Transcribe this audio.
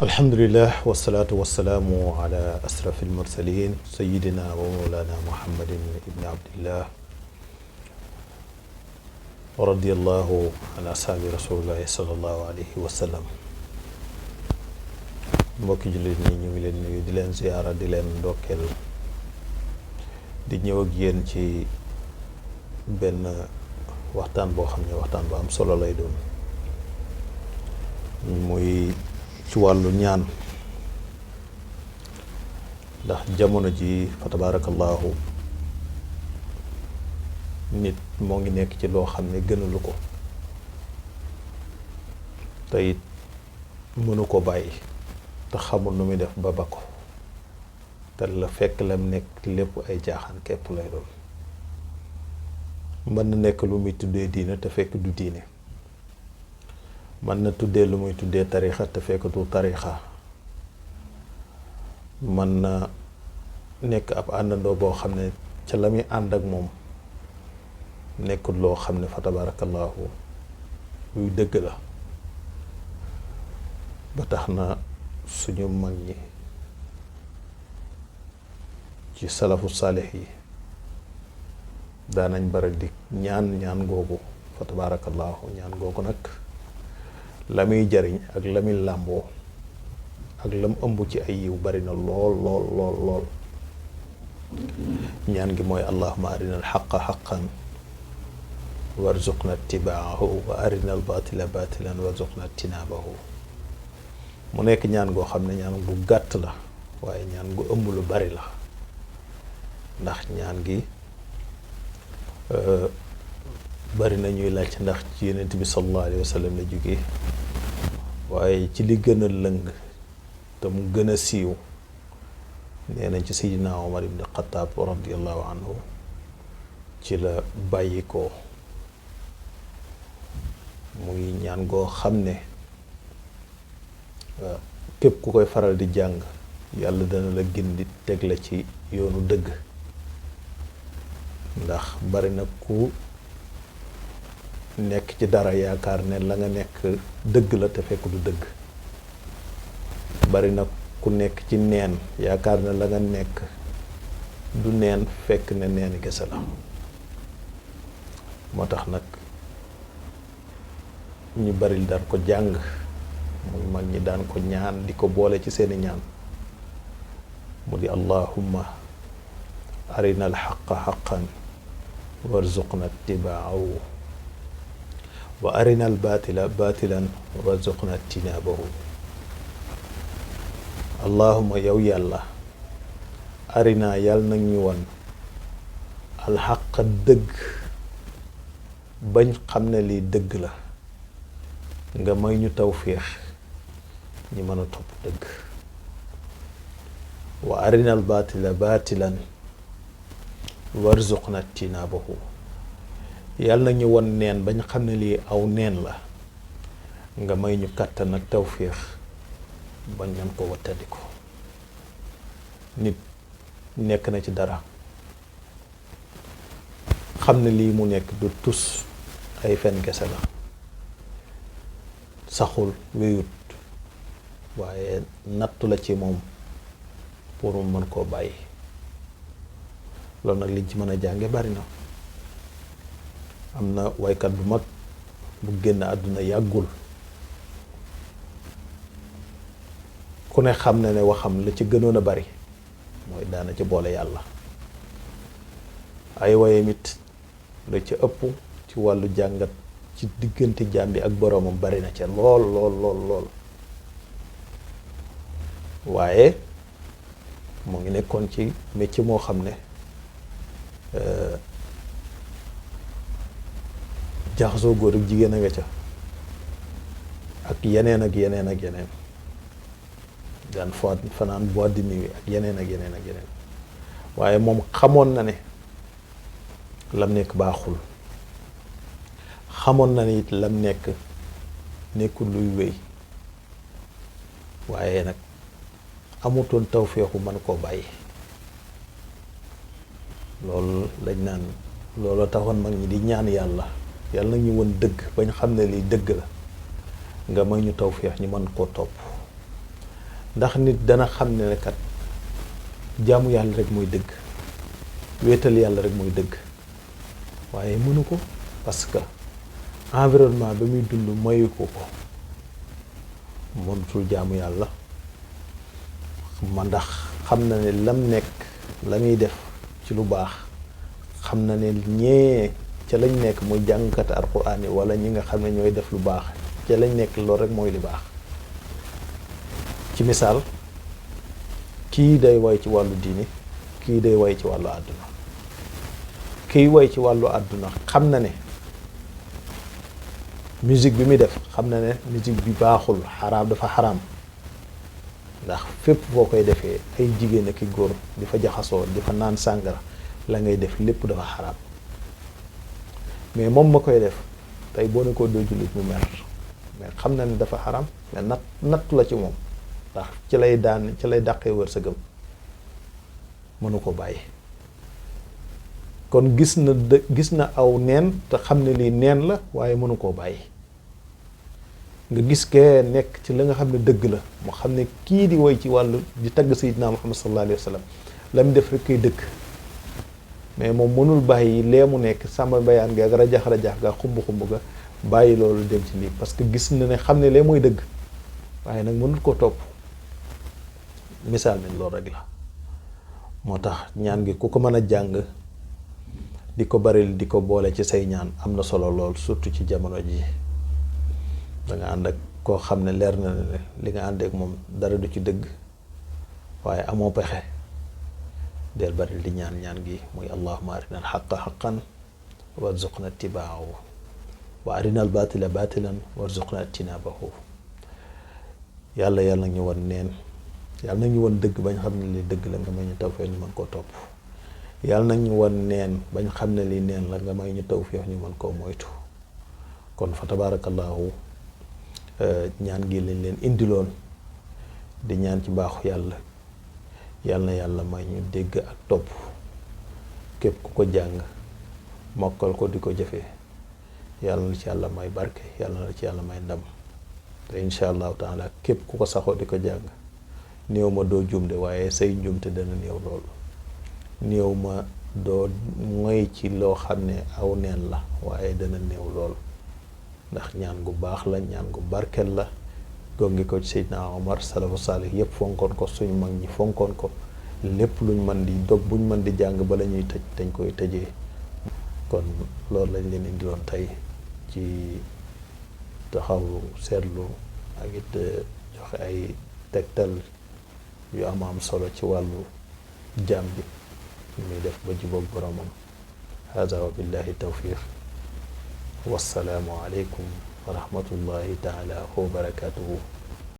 alhamdulillah wasalaatu wasalaamu ala asrafil mursalin sayidina wa mawlana muhammadin ibni abdillah wa radiyallahu an ashaabi rasulillahi sallallahu alayhi wa sallam. mbokki jullit ñi ñu ngi leen nuyu di leen ziyaara di leen ndokkeel di ñëw ak yéen ci benn waxtaan boo xam ne waxtaan bu am solo lay doon muy ci wàllu ñaan, ndax jamono ji fa tabarakallahu nit moo ngi nekk ci loo xam ne gënalu ko te it mënu ko bàyyi te xamul nu muy def ba ba ko te la fekk lam nekk lépp ay jaaxaan képp lay doon. mën na nekk lu muy tuddee diine te fekk du diine, mën na tuddee lu muy tuddee tarixa te fekk du tarixa, mën na nekk ab àndandoo boo xam ne ca la muy ànd ak moom nekkul loo xam ne fa tabarakallahu luy dëgg la. ba tax na suñu mag ñi ci salafu saalix yi daanañ bara di ñaan googu fa tabarakallahu ñaan googu nag la muy jariñ ak la muy làmboo ak lam ëmb ci ay yiw bari na lool lool lool lool. ñaan gi mooy allahumma arina alxaqa xaqan warzuqna ittibaahu wa arina albatila batilan warzuqna ijtinaabahu. mu nekk ñaan goo xam ne ñaan gu gàtt la waaye ñaan gu ëmb lu bari la, ndax ñaan gi bari na ñuy laaj ndax ci yonent bi sallallahu alayhi wa sallam la jógee, waaye ci li gën a lëng te mu gën a siiw nee nañ ci Seydina Omar ibn Xattaab radiyallahu anhu ci la bàyyi ko. muy ñaan goo xam ne képp ku koy faral di jàng yàlla dana la gindi teg la ci yoonu dëgg, ndax bari na ku nekk ci dara yaakaar ne la nga nekk dëgg la te fekk du dëgg. bari na ku nekk ci neen yaakaar ne la nga nekk du neen fekk ne neen gese la. moo tax nag ñu bari daan ko jàng, muy mag ñi daan ko ñaan di ko boole ci seeni ñaan, mu di allahumma arina alxaqa xaqan warzuqna ittibaahu wa arina albatila batilan warzuqna ijtinaabahu. allahumma yow yàlla arina yàlla nag ñu wan alxaqa dëgg bañ xam ne lii dëgg la, nga may ñu tawfiix ñi mën a topp dëgg. wa arina albatila batilan warzuqna ijtinaabahu. yàlla na ñu won neen bañ xam ne lii aw neen la, nga may ñu kàttan ak tawfiix bañ nan ko wattandiko. nit nekk na ci dara xam ne lii mu nekk du tus ay fen kese la, saxul wéyut, waaye nattu la ci moom pour mu mën koo bàyyi. loolu nag liñ ci mën a jànge bari na. am na waykat bu mag bu génn àdduna yàggul, ku ne xam ne waxam la ci gënoon a bari mooy daana ci boole yàlla. ay wayam it la ci ëpp ci wàllu jàngat ci diggante jaam bi ak boroomam bari na ca lool lool lool lool. waaye mu ngi nekkoon ci métier moo xam ne jaxasoo góor ak jigéen a nga ca ak yeneen ak yeneen ak yeneen, daan fanaan boîte de nuit ak yeneen ak yeneen ak yeneen. waaye moom xamoon na ne lam nekk baaxul, xamoon na ne it lam nekk nekkul luy wéy, waaye nag amutoon tawféexu mën koo bàyyi. loolu lañ naan loolu taxoon mag ñi di ñaan yàlla yàlla nag ñu won dëgg bañ xam ne lii dëgg la, nga may ñu tawféex ñu mën koo topp. ndax nit dana xam ne kat jaamu yàlla rek mooy dëgg, wéetal yàlla rek mooy dëgg, waaye mënu ko parce que environnement ba muy dund mayu ko ko. mënutul jaamu yàlla ndax xam na ne lam nekk la muy def ci lu baax, xam na ne ñee ca lañ nekk muy jàngkat alxuraan yi wala ñi nga xam ne ñooy def lu baax ca lañ nekk loolu rek mooy li baax. ci misaal, kii day woy ci wàllu diini, kii day woy ci wàllu àdduna. kii woy ci wàllu àdduna xam na ne musique bi muy def xam na ne musique bi baaxul, xaraam, dafa xaraam, ndax fépp boo koy defee ay jigéen ak i góor di fa jaxasoo, di fa naan sàngara, la ngay def lépp dafa xaraam. mais moom ma koy def tey boo ne ko doo jullit mu mer, mais xam na ne dafa xaraam, mais nattu la ci moom, ndax ci lay daan, ci lay dàqee wërsëgam, mënu ko bàyyi. kon gis na aw neen te xam ne lii neen la, waaye mënu koo bàyyi. nga gis kee nekk ci la nga xam ne dëgg la, mu xam ne kii di woy ci wàllu di tagg Sayyidina Muhammad sallallahu alayhi wa sallam la mu def rek koy dëgg, mais moom mënul bàyyi lee mu nekk sàmba bayaan ga ak rajax ga xumb ga bàyyi loolu dem ci lii, parce que gis na ne xam ne lee mooy dëgg, waaye nag mënul koo topp. misaal nañ loolu rek la. moo tax ñaan gi ku ko mën a jàng di ko baril di ko boole ci say ñaan am na solo lool, surtout ci jamono ji. da nga ànd ak koo xam ne leer na ne li nga àndeek moom dara du ci dëgg, waaye amoo pexe, del baril di ñaan gi muy allahumma arina al xaqa xaqan warzuqna ittibaahu wa arina al batila batilan warzuqna ijtinabahu. yàlla nag ñu wan neen, yàlla nag ñu wan dëgg bañ xam ne li dëgg la, nga may ñu tawfeex ñu mën koo topp. yàlla nag ñu wan neen bañ xam ne li neen la, nga may ñu tawfeex ñu mën koo moytu. kon fa tabarakallahu ñaan gi lañ leen indiloon, di ñaan ci baaxu yàlla na yàlla may ñu dégg ak topp. képp ku ko jàng mokkal ko di ko jëfee, yàlla na ci yàlla may barke, yàlla na ci yàlla may ndam. te insha allahu taala képp ku ko saxoo di ko jàng, néew ma doo jumde, waaye say njumte dana néew loolu. néew ma doo moy ci loo xam ne aw neen la, waaye dana néew lool, ndax ñaan gu baax la, ñaan gu barkel la, gongi ko ci Seydina Omar, salafu saalih yëpp fonkoon ko, suñu mag ñi fonkoon ko. lépp luñ mën di dog buñ mën di jàng bala ñuy tëj dañ koy tëjee. kon loolu lañ leen indiloon tey ci taxaw seetlu ak it joxe ay tegtal yu am solo ci wàllu jaam bi muy def ba jubóog boromam. hada wa billahi tawfiq, wassalaamu aleykum wa rahmatullahi taala wa barakatuhu.